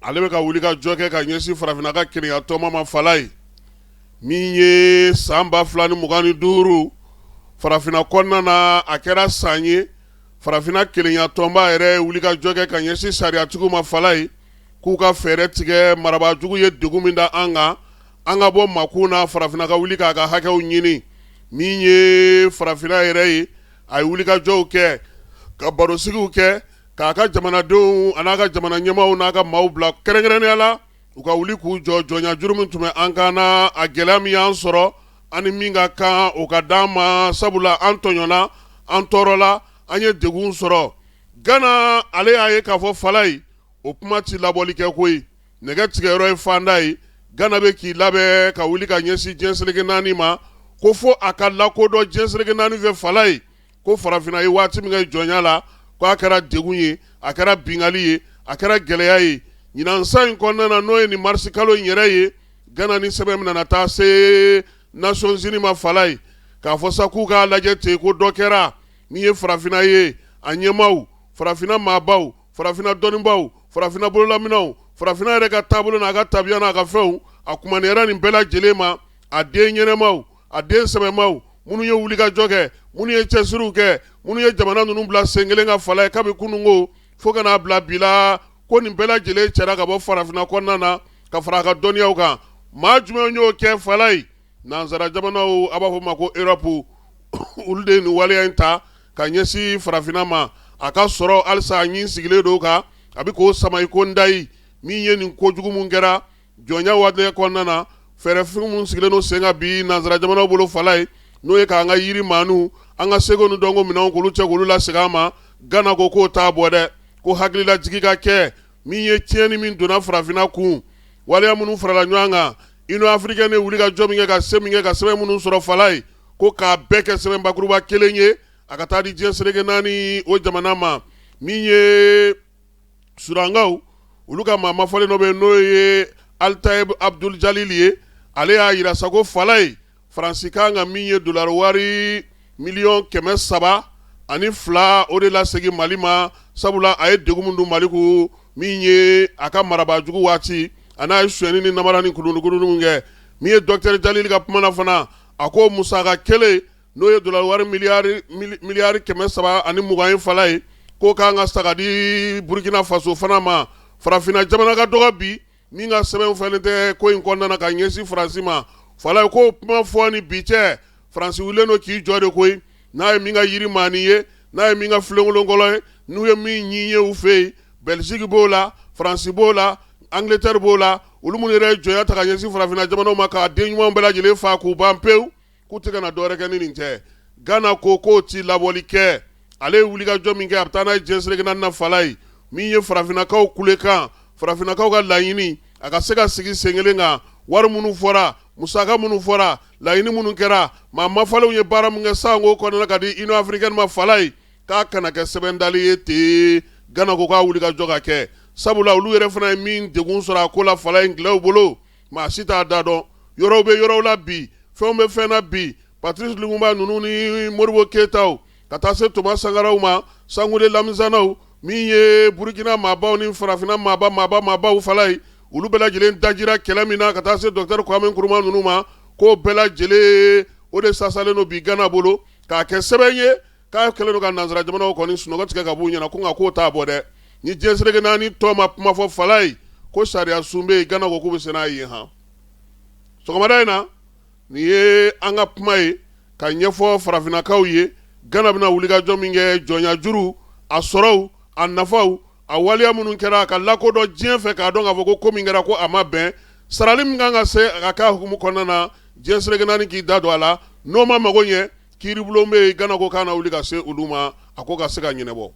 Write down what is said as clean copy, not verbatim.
Ale bɛ ka wuli ka jɔ kɛ ka ɲɛsin farafinna ka kelenya tɔnba ma falaye. Min ye san 2025 farafinna kɔnɔna na, a kɛra san ye farafinna kelenya tɔnba yɛrɛ ye wuli ka jɔ kɛ ka ɲɛsin sariyatigiw ma falaye, k'u ka fɛɛrɛ tigɛ marabaajugu ye degun min da an kan, an ka bɔ makun na, farafinna ka wuli k'a ka hakɛw ɲini. Min ye farafinna yɛrɛ ye, a ye wulikajɔw kɛ, ka barosigiw kɛ, k'a ka jamanadenw an'a ka jamana ɲɛmaaw n'a ka maaw bila kɛrɛnkɛrɛnnenya la, u ka wuli k'u jɔ jɔnya juru min tun bɛ an kan na, a gɛlɛya min y'an sɔrɔ, an ni min ka kan o ka d'an ma, sabula an tɔɲɔna, an tɔɔrɔla, an ye degun sɔrɔ. Gana ale y'a ye k'a fɔ falaye, o kuma ti labɔli kɛ koyi, nɛgɛ tigɛyɔrɔ ye fanda ye. Gana bɛ k'i labɛn ka wuli ka ɲɛsin diɲɛ seleke naani ma, ko fo a ka lakodɔn diɲɛ seleke naani fɛ falaye, ko farafinna ye waati min kɛ jɔnya la, ko a kɛra degun ye, a kɛra bingali ye, a kɛra gɛlɛya ye. Ɲinan san in kɔnɔna na, n'o ye nin marisi kalo in yɛrɛ ye, Gana ni sɛbɛn min nana taa se Nations Unies ma falaye, k'a fɔ sa k'u k'a lajɛ ten ko dɔ kɛra min ye farafinna ye, a ɲɛmaaw, farafinna maabaw, farafinna dɔnnibaw, farafinna bololaminɛw, farafinna yɛrɛ ka taabolo n'a ka tabiya n'a ka fɛnw, a kumaniyara nin bɛɛ lajɛlen ma, a den ɲɛnɛmaw, a den sɛbɛmaw, minnu ye wulikajɔ kɛ, minnu ye cɛsiriw kɛ, minnu ye jamana ninnu bila sen kelen kan falaye kabi kununko fo ka n'a bila bi la, ko nin bɛɛ lajɛlen cɛra ka bɔ farafinna kɔnɔna na ka fara a ka dɔnniyaw kan. Maa jumɛn y'o kɛ falaye? Nansara jamanaw, a b'a fɔ ma ko Europe, olu de ye nin waleya in ta ka ɲɛsin farafinna ma. A ka sɔrɔ halisa a ɲin sigilen don kan, a bɛ k'o sama i ko ndayi. Min ye nin kojugu min kɛra jɔnya waati kɔnɔna na, fɛɛrɛfin minnu sigilen don sen kan bi nansara jamanaw bolo falaye, n'o ye k'an ka yiri maanu, an ka seko ni dɔnko minɛnw, k'olu cɛ k'olu lasegin an ma, Gana ko k'o t'a bɔ dɛ, ko hakililajigi ka kɛ. Min ye tiɲɛni min donna farafinna kun, waleya minnu farala ɲɔgɔn kan, Union africaine ye wuli ka jɔ min kɛ, ka se min kɛ, ka sɛbɛn minnu sɔrɔ falaye, ko k'a bɛɛ kɛ sɛbɛn bakuruba kelen ye, a ka taa di diɲɛ seleke naani o jamana ma. Min ye Sudankaw, olu ka maa mafɔlen dɔ bɛ yen, n'o ye Altayeb Abdul Jalil ye, ale y'a jira sa ko falaye, Faransi kan ka min ye dolari wari miliyɔn 302, o de lasegin Mali ma, sabula a ye degun min don Mali kun, min ye a ka marabaajugu waati, a n'a ye sonyɛni ni namara ni kulunukulu min kɛ. Min ye docteur Jalil ka kuma na fana, a ko musaka kelen, n'o ye dolari wari miliyari 320 ye falaye, k'o kan ka sa ka di Burukina Faso fana ma. Farafinna jamana ka dɔgɔ bi min ka sɛbɛn fɛn tɛ ko in kɔnɔna na ka ɲɛsin Faransi ma falaye, ko kuma fɔ ni bi cɛ, Faransi wulilen don k'i jɔ de koyi. N'a ye min ka yiri maani ye, n'a ye min ka filenkolonkɔlɔn ye, n'u ye min ɲin ye u fɛ yen, Belgique b'o la, Faransi b'o la, Angleterre b'o la, olu minnu yɛrɛ ye jɔnya ta ka ɲɛsin farafinna jamanaw ma, k'a den ɲuman bɛɛ lajɛlen faa k'u ban pewu, k'u tɛ ka na dɔwɛrɛ kɛ ni nin tɛ. Gana ko k'o ti labɔli kɛ. Ale ye wulikajɔ min kɛ, a bɛ taa n'a ye diɲɛ seleke naani na falaye. Min ye farafinnakaw kulekan, farafinnakaw ka laɲini, a ka se ka sigi sen kelen kan, wari minnu fɔra, musaka minnu fɔra, laɲini minnu kɛra, maa mafalenw ye baara min kɛ sanko kɔnɔna ka di Union africaine ma falaye, k'a kana kɛ sɛbɛn dali ye ten. Gana ko k'a wulikajɔ ka kɛ, sabula olu yɛrɛ fana ye min degun sɔrɔ a ko la falaye, gɛlɛyaw bolo, maa si t'a da dɔn. Yɔrɔw bɛ yɔrɔw la bi, fɛnw bɛ fɛn na bi, Patrice Lumumba ninnu ni Modibo Keyitaw, ka taa se Thomas Sankaraw ma, Sangoulé Lamizanaw, min ye Burukina maabaw ni farafinna maaba maaba maabaw falaye, olu bɛɛ lajɛlen dajira kɛlɛ min na, ka taa se docteur Kwame Nkrumah ninnu ma, k'o bɛɛ lajɛlen o de sasalen don bi Gana bolo k'a kɛ sɛbɛn ye, k'a kɛlen don ka nansara jamanaw kɔni sunɔgɔ tigɛ ka b'u ɲɛna, ko nka k'o t'a bɔ dɛ. Ni diɲɛ seleke naani tɔ ma kuma fɔ falaye, ko sariya sun bɛ yen, Gana ko k'u bɛ se n'a ye han. Sɔgɔmada in na, nin ye an ka kuma ye ka ɲɛfɔ farafinnakaw ye. Gana bɛna wulikajɔ min kɛ, jɔnya juru, a sɔrɔw, a nafaw, a waleya minnu kɛra, a ka lakodɔn diɲɛ fɛ, k'a dɔn k'a fɔ ko ko min kɛra, ko a ma bɛn, sarali min kan ka se a ka k'a hukumu kɔnɔna na, diɲɛ seleke naani k'i da don a la. N'o ma mago ɲɛ, kiiribulon bɛ yen, Gana ko k'a na wuli ka se olu ma, a ko ka se ka ɲɛnabɔ.